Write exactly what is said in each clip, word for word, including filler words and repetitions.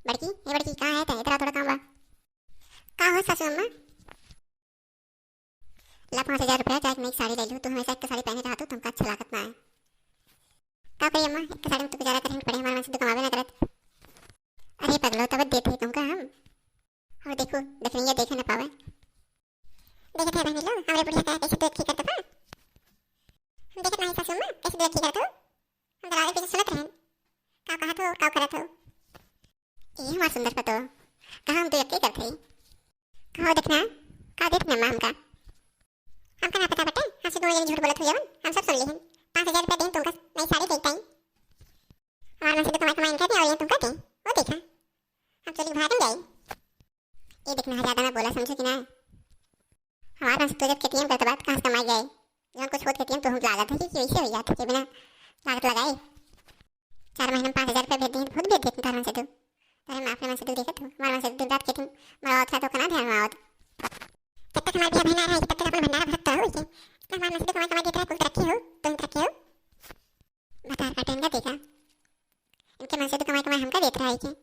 बड़की, ए बड़की, कहाँ है तै? इधर आ, थोड़ा काम बा। का हो सासू अम्मा? ला पाँच हजार रुपया, जाके नई साड़ी ले लू। तू हमेशा एक साड़ी पहने रहत हो, तुमका अच्छा लागत ना है। का करी अम्मा, एक साड़ी में तो गुजारा करे के पड़े, हमार मनसेधू कमावे ना करत। अरे पगलो, तब देत है तुमका हम। और देखो, देखनिया देखे ना पावे। देखत है बहनी लोग, हमरे बुढ़िया का कैसे दुअक्खी करत बा। हम देखत नाही सासू अम्मा, कैसे दुअक्खी करत हो। हम दरवाजे पीछे सुनत रहन, का कहत हो, का करत हो। ए हमार सुंदर पतो, कहाँ हम दुअक्खी करत हई? कहो देखना, का देत ना अम्मा हमका? हमका ना पता बटे, हमसे दोनों जने झूठ बोलत हुई जवन, हम सब सुन लिहन। पाँच हजार रुपया देन तुमका, नई साड़ी देत आई। हमार मनसेधू कमाई कमाई इनका दे और ये तुमका दे, वो देखा, हम चोरी भागन जाई। ए देखना, ज्यादा ना बोला, समझो कि ना? हमार मनसेधू जब खेतियम करत बात कहाँ से कमाई जाए? जौन कुछ होत खेतियम तो हम लागत है कि, कि वैसे हो जात है, बिना लागत लगाए। चार महीना में पाँच हजार रुपया भेज दें, बहुत भेज देते तार मनसेधू। तारे हम अपने मनसेधू देखत हो, हमार मनसेधू दिन रात खेती में मरवावत है तो कना ध्यान में आवत। जब तक हमार बिया भंडारा है, तब तक अपना भंडारा भरत तो हो, इतना हमार मनसेधू कमाई कमाई देत रहे, कुल तरक्की हो, तुम तरक्की हो। भतार काटे इनका देखा, इनके मनसेधू कमाई कमाई हमका देत रहा है कि।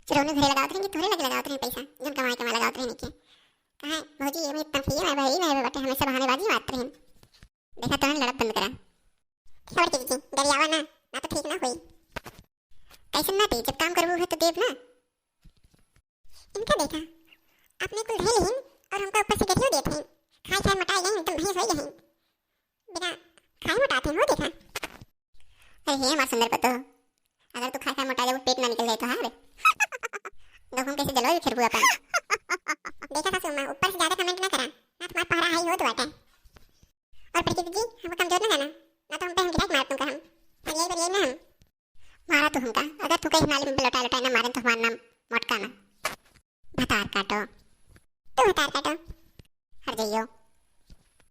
चुरौनू घरे लगावत रहे कि तोहरे लगे लगावत रहे पैसा, जौन कमाए कमाए लगावत रहे नीचे। कहाँ भौजी, ये में इतना फ्री में भाई, मैं बटे हमेशा बहानेबाजी मारत रहे। देखा तोहन लड़ब बंद करा। देखा बड़की दीदी, गरियावा ना, ना तो ठीक ना होई। कैसे ना दे, जब काम करबू है तो देब ना। इनका देखा, अपने कुल धइल हिन और हमका ऊपर से गरियो देत हैं। खाए खाए मोटाई गई, एकदम भैंस हो गई। बिना खाए मोटात हैं, हो देखा। अरे हे हमार सुंदर पतो, अगर तू खाए खाए मोटा जाबू, पेट ना निकल जाए तो, हाँ रे। देखो हम कैसे जलवा बिखेरबू अपन। देखा सासू अम्मा, ऊपर से ज्यादा comment ना करा, ना तुम्हार पहरा हाई होत बाटे। और बड़की दीदी, हमको कमजोर ना जाना, ना तो हम पे हम गिरा के मार तुमका हम। पर यही, पर यही ना हम। मारा तू हमका, अगर तू कहीं नाली में लौटाए लौटाए ना मारे तो हमार नाम मोटका ना। भतार काटो। तू भतार काटो। हर जइयो।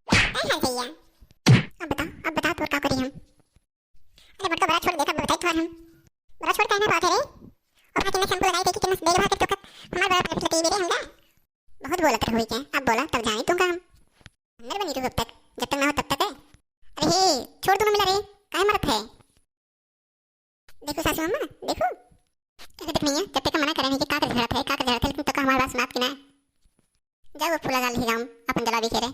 ए हर जइया। अब बता, अब बता तोर का करी हम। अरे मोटका बड़ा छोड़ देखा, बताई थोड़ा हम। बड़ा छोड़ कहना बात है रे। और कितना शैम्पू लगाई देखी, कितना देर भाग के चौकत। हमार बड़ा पैर लगी मेरे हमरा। बहुत बोलत रहो क्या? अब बोला तब जाए तुमका हम। अंदर बनी रहो अब तक, जब तक ना हो तब तक है। अरे हे, छोड़ दोनों मिला रे, काहे मरत है? देखो सासू अम्मा, देखो। अरे देख नहीं है, जब तक मना करे नहीं कि का कर झड़त है, का कर झड़त है, लेकिन तो का हमार बात सुनात कि ना? जाओ फूला डाल ही गाँव, अपन जला बिखेरे।